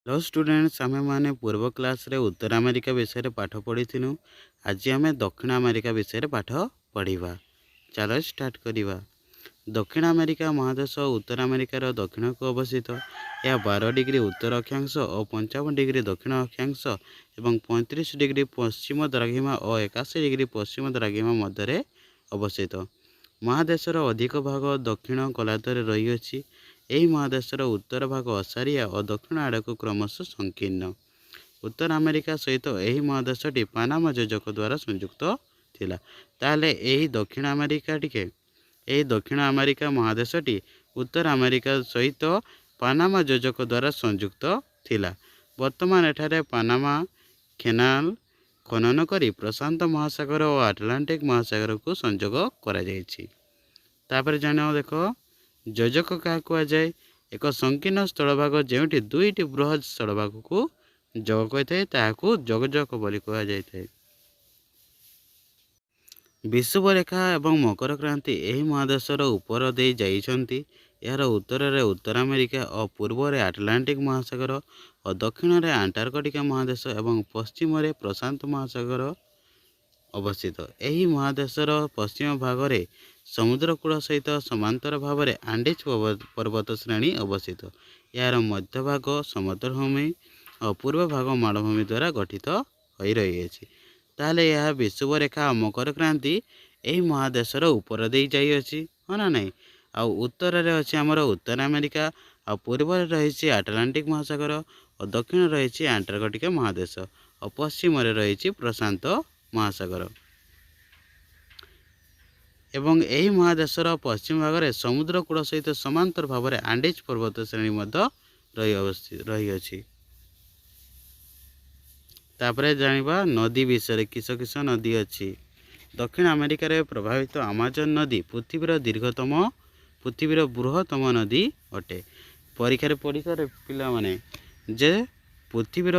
Hello students, ଆମେମାନେ ପୂର୍ବ କ୍ଲାସ୍ରେ ଉତ୍ତର ଆମେରିକା ବିଷୟରେ ପାଠ ପଢ଼ିଥିଲୁ। ଆଜି ଆମେ ଦକ୍ଷିଣ ଆମେରିକା ବିଷୟରେ ପାଠ ପଢ଼ିବା। ଚାଲ ଷ୍ଟାର୍ଟ କରିବା। ଦକ୍ଷିଣ ଆମେରିକା ମହାଦେଶ ଉତ୍ତର ଆମେରିକାର ଦକ୍ଷିଣକୁ ଅବସ୍ଥିତ। ଏହା 12 ଡିଗ୍ରୀ ଉତ୍ତର ଅକ୍ଷାଂଶ ଓ 55 ଡିଗ୍ରୀ ଦକ୍ଷିଣ ଅକ୍ଷାଂଶ ଏବଂ 35 ଡିଗ୍ରୀ ପଶ୍ଚିମ ଦ୍ରାଘିମା ଓ 81 ଡିଗ୍ରୀ ପଶ୍ଚିମ ଦ୍ରାଘିମା ମଧ୍ୟରେ ଅବସ୍ଥିତ। ମହାଦେଶର ଅଧିକ ଭାଗ ଦକ୍ଷିଣ ଗୋଲାର୍ଦ୍ଧରେ ରହିଅଛି। ଏହି ମହାଦେଶର ଉତ୍ତର ଭାଗ ଓସାରିଆ ଓ ଦକ୍ଷିଣ ଆଡ଼କୁ କ୍ରମଶଃ ସଂକୀର୍ଣ୍ଣ। ଉତ୍ତର ଆମେରିକା ସହିତ ଏହି ମହାଦେଶଟି ପାନାମା ଯୋଜକ ଦ୍ୱାରା ସଂଯୁକ୍ତ ଥିଲା। ତାହେଲେ ଏହି ଦକ୍ଷିଣ ଆମେରିକା ମହାଦେଶଟି ଉତ୍ତର ଆମେରିକା ସହିତ ପାନାମା ଯୋଜକ ଦ୍ୱାରା ସଂଯୁକ୍ତ ଥିଲା। ବର୍ତ୍ତମାନ ଏଠାରେ ପାନାମା କେନାଲ ଖନନ କରି ପ୍ରଶାନ୍ତ ମହାସାଗର ଓ ଆଟଲାଣ୍ଟିକ ମହାସାଗରକୁ ସଂଯୋଗ କରାଯାଇଛି। ତାପରେ ଜାଣ, ଦେଖ, ଯୋଜକ କାହାକୁ କୁହାଯାଏ? ଏକ ସଂକୀର୍ଣ୍ଣ ସ୍ଥଳଭାଗ, ଯେଉଁଠି ଦୁଇଟି ବୃହତ୍ ସ୍ଥଳଭାଗକୁ ଯୋଗ କରିଥାଏ, ତାହାକୁ ଯୋଜକ ବୋଲି କୁହାଯାଇଥାଏ। ବିଷୁବରେଖା ଏବଂ ମକର କ୍ରାନ୍ତି ଏହି ମହାଦେଶର ଉପର ଦେଇ ଯାଇଛନ୍ତି। ଏହାର ଉତ୍ତରରେ ଉତ୍ତର ଆମେରିକା ଓ ପୂର୍ବରେ ଆଟଲାଣ୍ଟିକ ମହାସାଗର ଓ ଦକ୍ଷିଣରେ ଆଣ୍ଟାର୍କଟିକା ମହାଦେଶ ଏବଂ ପଶ୍ଚିମରେ ପ୍ରଶାନ୍ତ ମହାସାଗର ଅବସ୍ଥିତ। ଏହି ମହାଦେଶର ପଶ୍ଚିମ ଭାଗରେ ସମୁଦ୍ରକୂଳ ସହିତ ସମାନ୍ତର ଭାବରେ ଆଣ୍ଡିଜ୍ ପର୍ବତ ଶ୍ରେଣୀ ଅବସ୍ଥିତ। ଏହାର ମଧ୍ୟଭାଗ ସମତଳ ଭୂମି ଓ ପୂର୍ବ ଭାଗ ମାଳଭୂମି ଦ୍ୱାରା ଗଠିତ ହୋଇ ରହିଅଛି। ତାହେଲେ ଏହା ବିଷୁବରେଖା ଓ ମକର କ୍ରାନ୍ତି ଏହି ମହାଦେଶର ଉପର ଦେଇ ଯାଇଅଛି, ହଁ ନା ନାହିଁ? ଆଉ ଉତ୍ତରରେ ଅଛି ଆମର ଉତ୍ତର ଆମେରିକା, ଆଉ ପୂର୍ବରେ ରହିଛି ଆଟଲାଣ୍ଟିକ ମହାସାଗର ଓ ଦକ୍ଷିଣ ରହିଛି ଆଣ୍ଟାର୍କଟିକା ମହାଦେଶ ଓ ପଶ୍ଚିମରେ ରହିଛି ପ୍ରଶାନ୍ତ ମହାସାଗର। ଏବଂ ଏହି ମହାଦେଶର ପଶ୍ଚିମ ଭାଗରେ ସମୁଦ୍ର କୂଳ ସହିତ ସମାନ୍ତର ଭାବରେ ଆଣ୍ଡିଜ୍ ପର୍ବତ ଶ୍ରେଣୀ ମଧ୍ୟ ରହିଅଛି। ତାପରେ ଜାଣିବା ନଦୀ ବିଷୟରେ, କିସ କିସ ନଦୀ ଅଛି। ଦକ୍ଷିଣ ଆମେରିକାରେ ପ୍ରବାହିତ ଆମାଜନ ନଦୀ ପୃଥିବୀର ଦୀର୍ଘତମ, ପୃଥିବୀର ବୃହତ୍ତମ ନଦୀ ଅଟେ। ପରୀକ୍ଷାରେ ପରୀକ୍ଷାରେ ପିଲାମାନେ ଯେ ପୃଥିବୀର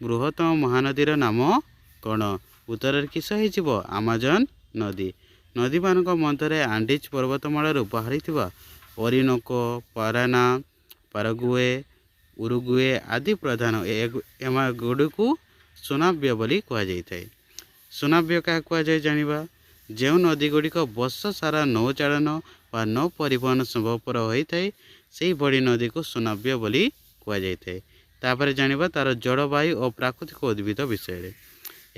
ବୃହତ୍ତମ ମହାନଦୀର ନାମ କ'ଣ? ଉତ୍ତରରେ କିସ ହେଇଯିବ? ଆମାଜନ ନଦୀ। ନଦୀମାନଙ୍କ ମଧ୍ୟରେ ଆଣ୍ଡିଜ୍ ପର୍ବତମାଳାରୁ ବାହାରିଥିବା ଓରିନୋକୋ, ପାରାନା, ପାରାଗୁଏ, ଉରୁଗୁଏ ଆଦି ପ୍ରଧାନ। ଏଗୁଡ଼ିକୁ ସୁନାବ୍ୟ ବୋଲି କୁହାଯାଇଥାଏ। ସୁନାବ୍ୟ କାହାକୁ କୁହାଯାଏ ଜାଣିବା। ଯେଉଁ ନଦୀ ଗୁଡ଼ିକ ବର୍ଷ ସାରା ନୌଚାଳନ ବା ନୌ ପରିବହନ ସମ୍ଭବପର ହୋଇଥାଏ, ସେହିଭଳି ନଦୀକୁ ସୁନାବ୍ୟ ବୋଲି କୁହାଯାଇଥାଏ। ତାପରେ ଜାଣିବା ତା'ର ଜଳବାୟୁ ଓ ପ୍ରାକୃତିକ ଉଦ୍ଭିଦ ବିଷୟରେ।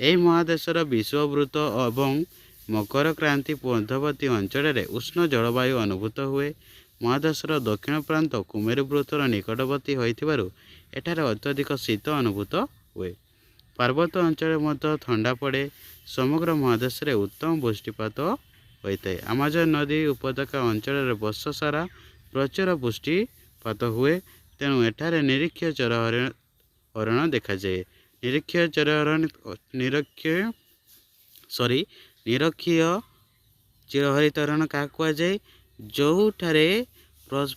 ଏହି ମହାଦେଶର ବିଷୁବବୃତ୍ତ ଏବଂ ମକର କ୍ରାନ୍ତି ମଧ୍ୟବର୍ତ୍ତୀ ଅଞ୍ଚଳରେ ଉଷ୍ଣ ଜଳବାୟୁ ଅନୁଭୂତ ହୁଏ। ମହାଦେଶର ଦକ୍ଷିଣ ପ୍ରାନ୍ତ କୁମେରୁ ବୃତ୍ତର ନିକଟବର୍ତ୍ତୀ ହୋଇଥିବାରୁ ଏଠାରେ ଅତ୍ୟଧିକ ଶୀତ ଅନୁଭୂତ ହୁଏ। ପାର୍ବତ୍ୟ ଅଞ୍ଚଳରେ ମଧ୍ୟ ଥଣ୍ଡା ପଡ଼େ। ସମଗ୍ର ମହାଦେଶରେ ଉତ୍ତମ ବୃଷ୍ଟିପାତ ହୋଇଥାଏ। ଆମାଜନ ନଦୀ ଉପତ୍ୟକା ଅଞ୍ଚଳରେ ବର୍ଷ ସାରା ପ୍ରଚୁର ବୃଷ୍ଟିପାତ ହୁଏ। ତେଣୁ ଏଠାରେ ନିରକ୍ଷୀୟ ହରିଣ ଦେଖାଯାଏ। ନିରକ୍ଷୀୟ ଚିରହରିଣ, ନିରକ୍ଷୀୟ, ସରି, ନିରକ୍ଷୀୟ ଚିରହରିତ ହରିଣ କାହାକୁ କୁହାଯାଏ? ଯେଉଁଠାରେ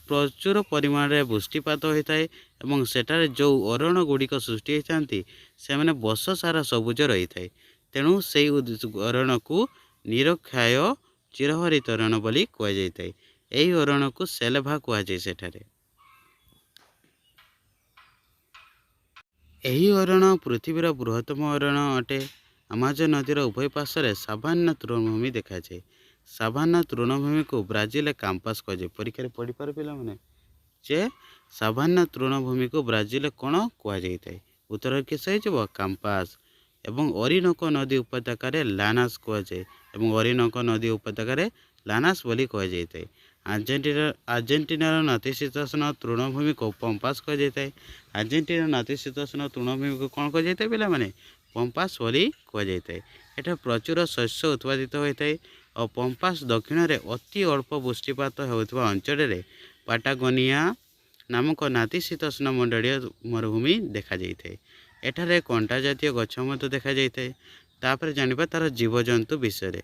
ପ୍ରଚୁର ପରିମାଣରେ ବୃଷ୍ଟିପାତ ହୋଇଥାଏ ଏବଂ ସେଠାରେ ଯେଉଁ ଅରଣ୍ୟ ଗୁଡ଼ିକ ସୃଷ୍ଟି ହୋଇଥାନ୍ତି, ସେମାନେ ବର୍ଷ ସାରା ସବୁଜ ରହିଥାଏ। ତେଣୁ ସେଇ ଅରଣ୍ୟକୁ ନିରକ୍ଷାୟ ଚିରହରିତ ଅରଣ୍ୟ ବୋଲି କୁହାଯାଇଥାଏ। ଏହି ଅରଣ୍ୟକୁ ସେଲଭା କୁହାଯାଏ ସେଠାରେ। ଏହି ଅରଣ୍ୟ ପୃଥିବୀର ବୃହତ୍ତମ ଅରଣ୍ୟ ଅଟେ। ଆମାଜନ ନଦୀର ଉଭୟ ପାର୍ଶ୍ୱରେ ସାଭାନ୍ନା ତୃଣଭୂମି ଦେଖାଯାଏ। ସାଭାନ୍ନା ତୃଣଭୂମିକୁ ବ୍ରାଜିଲରେ କାମ୍ପାସ କୁହାଯାଏ। ପରୀକ୍ଷାରେ ପଢ଼ିପାରେ ପିଲାମାନେ ଯେ ସାଭାନ୍ନା ତୃଣଭୂମିକୁ ବ୍ରାଜିଲରେ କ'ଣ କୁହାଯାଇଥାଏ? ଉତ୍ତରରେ କିସ ହେଇଯିବ? କାମ୍ପାସ। ଏବଂ ଅରିନୋକୋ ନଦୀ ଉପତ୍ୟକାରେ ଲାନାସ କୁହାଯାଏ ଏବଂ ଅରିନୋକୋ ନଦୀ ଉପତ୍ୟକାରେ ଲାନାସ ବୋଲି କୁହାଯାଇଥାଏ। ଆର୍ଜେଣ୍ଟିନାର ନାତିଶୀତୋଷ୍ଣ ତୃଣଭୂମିକୁ ପମ୍ପାସ କୁହାଯାଇଥାଏ। ଆର୍ଜେଣ୍ଟିନାର ନାତିଶୀତୋଷ୍ଣ ତୃଣଭୂମିକୁ କ'ଣ କୁହାଯାଇଥାଏ ପିଲାମାନେ? ପମ୍ପାସ ବୋଲି କୁହାଯାଇଥାଏ। ଏଠାରେ ପ୍ରଚୁର ଶସ୍ୟ ଉତ୍ପାଦିତ ହୋଇଥାଏ ଓ ପମ୍ପାସ ଦକ୍ଷିଣରେ ଅତି ଅଳ୍ପ ବୃଷ୍ଟିପାତ ହେଉଥିବା ଅଞ୍ଚଳରେ ପାଟାଗୋନିଆ ନାମକ ନାତିଶୀତୋଷ୍ଣ ମଣ୍ଡଳୀୟ ମରୁଭୂମି ଦେଖାଯାଇଥାଏ। ଏଠାରେ କଣ୍ଟା ଜାତୀୟ ଗଛ ମଧ୍ୟ ଦେଖାଯାଇଥାଏ। ତାପରେ ଜାଣିବା ତା'ର ଜୀବଜନ୍ତୁ ବିଷୟରେ।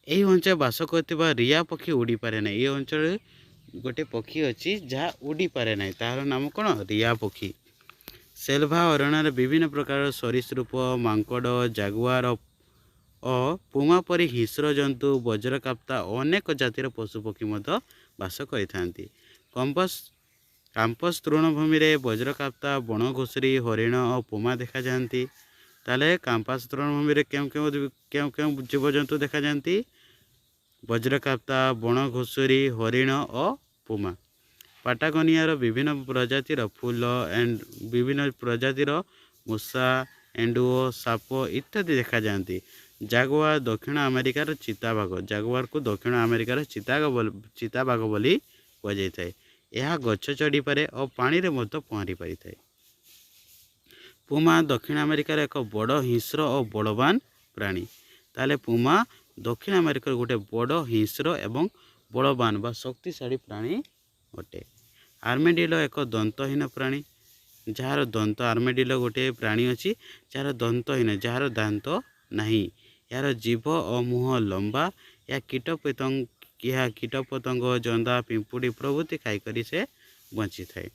ଏହି ଅଞ୍ଚଳରେ ବାସ କରୁଥିବା ରିଆ ପକ୍ଷୀ ଉଡ଼ିପାରେ ନାହିଁ। ଏହି ଅଞ୍ଚଳରେ ଗୋଟେ ପକ୍ଷୀ ଅଛି ଯାହା ଉଡ଼ିପାରେ ନାହିଁ। ତାହାର ନାମ କ'ଣ? ରିଆ ପକ୍ଷୀ। ସେଲଭା ଅରଣ୍ୟରେ ବିଭିନ୍ନ ପ୍ରକାରର ସରୀସୃପ, ମାଙ୍କଡ଼, ଜାଗୁଆର ଓ ପୁମା ପରି ହିଂସ୍ର ଜନ୍ତୁ, ବଜ୍ରକାପ୍ତା ଓ ଅନେକ ଜାତିର ପଶୁପକ୍ଷୀ ମଧ୍ୟ ବାସ କରିଥାନ୍ତି। କମ୍ପସ କାମ୍ପସ୍ ତୃଣଭୂମିରେ ବଜ୍ରକାପ୍ତା, ବଣ ଘୁଷୁରୀ, ହରିଣ ଓ ପୁମା ଦେଖାଯାଆନ୍ତି। ତାହେଲେ କାମ୍ପାସ ତୃଣଭୂମିରେ କେଉଁ କେଉଁ କେଉଁ କେଉଁ ଜୀବଜନ୍ତୁ ଦେଖାଯାଆନ୍ତି? ବଜ୍ରକାପ୍ତା, ବଣ ଘୁଷୁରୀ, ହରିଣ ଓ ପୁମା। ପାଟାଗୋନିଆର ବିଭିନ୍ନ ପ୍ରଜାତିର ଫୁଲ ଆଣ୍ଡ ବିଭିନ୍ନ ପ୍ରଜାତିର ମୂଷା, ଏଣ୍ଡୁଅ, ସାପ ଇତ୍ୟାଦି ଦେଖାଯାଆନ୍ତି। ଜାଗୁଆର ଦକ୍ଷିଣ ଆମେରିକାର ଚିତାବାଘ। ଜାଗୁଆରକୁ ଦକ୍ଷିଣ ଆମେରିକାର ଚିତାବାଘ ବୋଲି କୁହାଯାଇଥାଏ। ଏହା ଗଛ ଚଢ଼ିପାରେ ଓ ପାଣିରେ ମଧ୍ୟ ପହଁରି ପାରିଥାଏ। ପୁମା ଦକ୍ଷିଣ ଆମେରିକାର ଏକ ବଡ଼ ହିଂସ୍ର ଓ ବଳବାନ ପ୍ରାଣୀ। ତାହେଲେ ପୁମା ଦକ୍ଷିଣ ଆମେରିକାର ଗୋଟେ ବଡ଼ ହିଂସ୍ର ଏବଂ ବଳବାନ ବା ଶକ୍ତିଶାଳୀ ପ୍ରାଣୀ ଅଟେ। ଆର୍ମେଡିଲୋ ଏକ ଦନ୍ତହୀନ ପ୍ରାଣୀ, ଯାହାର ଦନ୍ତ, ଆର୍ମେଡିଲୋ ଗୋଟିଏ ପ୍ରାଣୀ ଅଛି ଯାହାର ଦନ୍ତହୀନ, ଯାହାର ଦାନ୍ତ ନାହିଁ। ଏହାର ଜିଭ ଓ ମୁହଁ ଲମ୍ବା। ଏହା କୀଟପତଙ୍ଗ, ଜନ୍ଦା, ପିମ୍ପୁଡ଼ି ପ୍ରଭୃତି ଖାଇକରି ସେ ବଞ୍ଚିଥାଏ।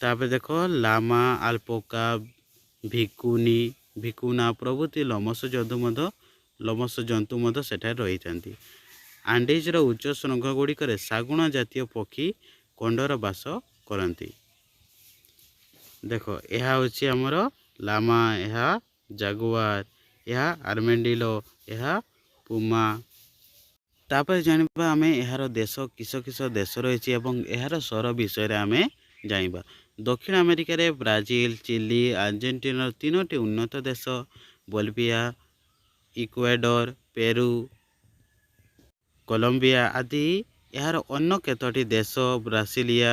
ତାପରେ ଦେଖ, ଲାମା, ଆଲପୋକା, ଭିକୁନି, ଭିକୁନା ପ୍ରଭୃତି ଲୋମଶ ଜନ୍ତୁ ମଧ୍ୟ ସେଠାରେ ରହିଥାନ୍ତି। ଆଣ୍ଡିଜର ଉଚ୍ଚ ଶୃଙ୍ଗ ଗୁଡ଼ିକରେ ଶାଗୁଣ ଜାତୀୟ ପକ୍ଷୀ କଣ୍ଡର ବାସ କରନ୍ତି। ଦେଖ, ଏହା ହେଉଛି ଆମର ଲାମା, ଏହା ଜାଗୁଆର, ଏହା ଆର୍ମେଡିଲୋ, ଏହା ପୁମା। ତାପରେ ଜାଣିବା ଆମେ ଏହାର ଦେଶ, କିସ କିସ ଦେଶ ରହିଛି ଏବଂ ଏହାର ସହର ବିଷୟରେ ଆମେ ଜାଣିବା। ଦକ୍ଷିଣ ଆମେରିକାରେ ବ୍ରାଜିଲ, ଚିଲି, ଆର୍ଜେଣ୍ଟିନାର ତିନୋଟି ଉନ୍ନତ ଦେଶ, ବୋଲିଭିଆ, ଇକ୍ୱେଡର, ପେରୁ, କଲମ୍ବିଆ ଆଦି। ଏହାର ଅନ୍ୟ କେତୋଟି ଦେଶ Brasilia,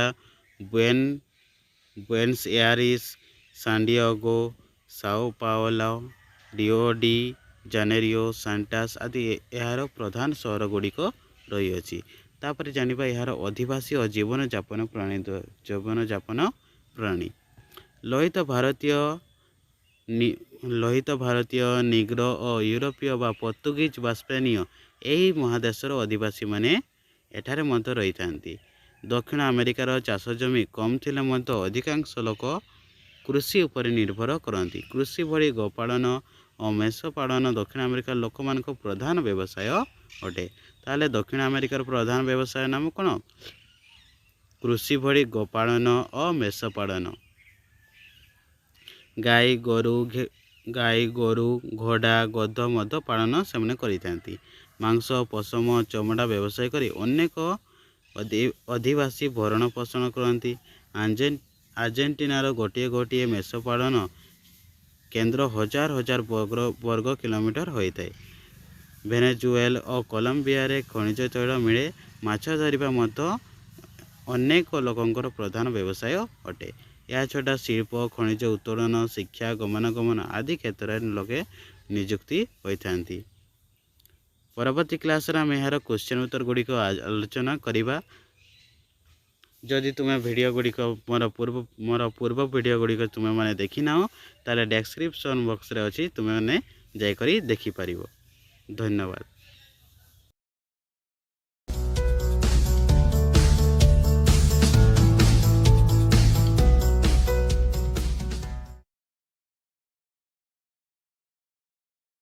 Buenos Aires, Santiago, Sao Paulo, Rio de Janeiro, Santos ଆଦି ଏହାର ପ୍ରଧାନ ସହର ଗୁଡ଼ିକ ରହିଅଛି। ତାପରେ ଜାଣିବା ଏହାର ଅଧିବାସୀ ଓ ଜୀବନଯାପନ ପ୍ରଣାଳୀ। ଲୋହିତ ଭାରତୀୟ, ନିଗ୍ରୋ ଓ ୟୁରୋପୀୟ ବା ପର୍ତ୍ତୁଗୀଜ ବା ସ୍ପେନୀୟ ଏହି ମହାଦେଶର ଅଧିବାସୀମାନେ ଏଠାରେ ମଧ୍ୟ ରହିଥାନ୍ତି। ଦକ୍ଷିଣ ଆମେରିକାର ଚାଷ ଜମି କମ୍ ଥିଲେ ମଧ୍ୟ ଅଧିକାଂଶ ଲୋକ କୃଷି ଉପରେ ନିର୍ଭର କରନ୍ତି। କୃଷି ଭଳି ଗୋପାଳନ ଓ ମେଷ ପାଳନ ଦକ୍ଷିଣ ଆମେରିକାର ଲୋକମାନଙ୍କ ପ୍ରଧାନ ବ୍ୟବସାୟ ଅଟେ। ତାହେଲେ ଦକ୍ଷିଣ ଆମେରିକାର ପ୍ରଧାନ ବ୍ୟବସାୟ ନାମ କ'ଣ? କୃଷି ଭଳି ଗୋପାଳନ ଓ ମେଷ ପାଳନ। ଗାଈ ଗୋରୁ, ଘୋଡ଼ା, ଗଧ ମଧ୍ୟ ପାଳନ ସେମାନେ କରିଥାନ୍ତି। ମାଂସ, ପଶମ, ଚମଡ଼ା ବ୍ୟବସାୟ କରି ଅନେକ ଅଧିବାସୀ ଭରଣ ପୋଷଣ କରନ୍ତି। ଆର୍ଜେଣ୍ଟିନାର ଗୋଟିଏ ଗୋଟିଏ ମେଷ ପାଳନ କେନ୍ଦ୍ର ହଜାର ହଜାର ବର୍ଗ କିଲୋମିଟର ହୋଇଥାଏ। ଭେନେଜୁଏଲା ଓ କଲମ୍ବିଆରେ ଖଣିଜ ତୈଳ ମିଳେ। ମାଛ ଧରିବା ମଧ୍ୟ ଅନେକ ଲୋକଙ୍କର ପ୍ରଧାନ ବ୍ୟବସାୟ ଅଟେ। ଏହାଛଡ଼ା ଶିଳ୍ପ, ଖଣିଜ ଉତ୍ତୋଳନ, ଶିକ୍ଷା, ଗମନାଗମନ ଆଦି କ୍ଷେତ୍ରରେ ଲୋକେ ନିଯୁକ୍ତି ହୋଇଥାନ୍ତି। ପରବର୍ତ୍ତୀ କ୍ଲାସ୍ରେ ଆମେ ଏହାର କ୍ୱେଶ୍ଚନ୍ ଉତ୍ତର ଗୁଡ଼ିକ ଆଲୋଚନା କରିବା। ଯଦି ତୁମେ ଭିଡ଼ିଓ ଗୁଡ଼ିକ ମୋର ପୂର୍ବ ଭିଡ଼ିଓ ଗୁଡ଼ିକ ତୁମେମାନେ ଦେଖିନାହ, ତାହେଲେ ଡେସ୍କ୍ରିପସନ୍ ବକ୍ସରେ ଅଛି, ତୁମେମାନେ ଯାଇକରି ଦେଖିପାରିବ। ଧନ୍ୟବାଦ।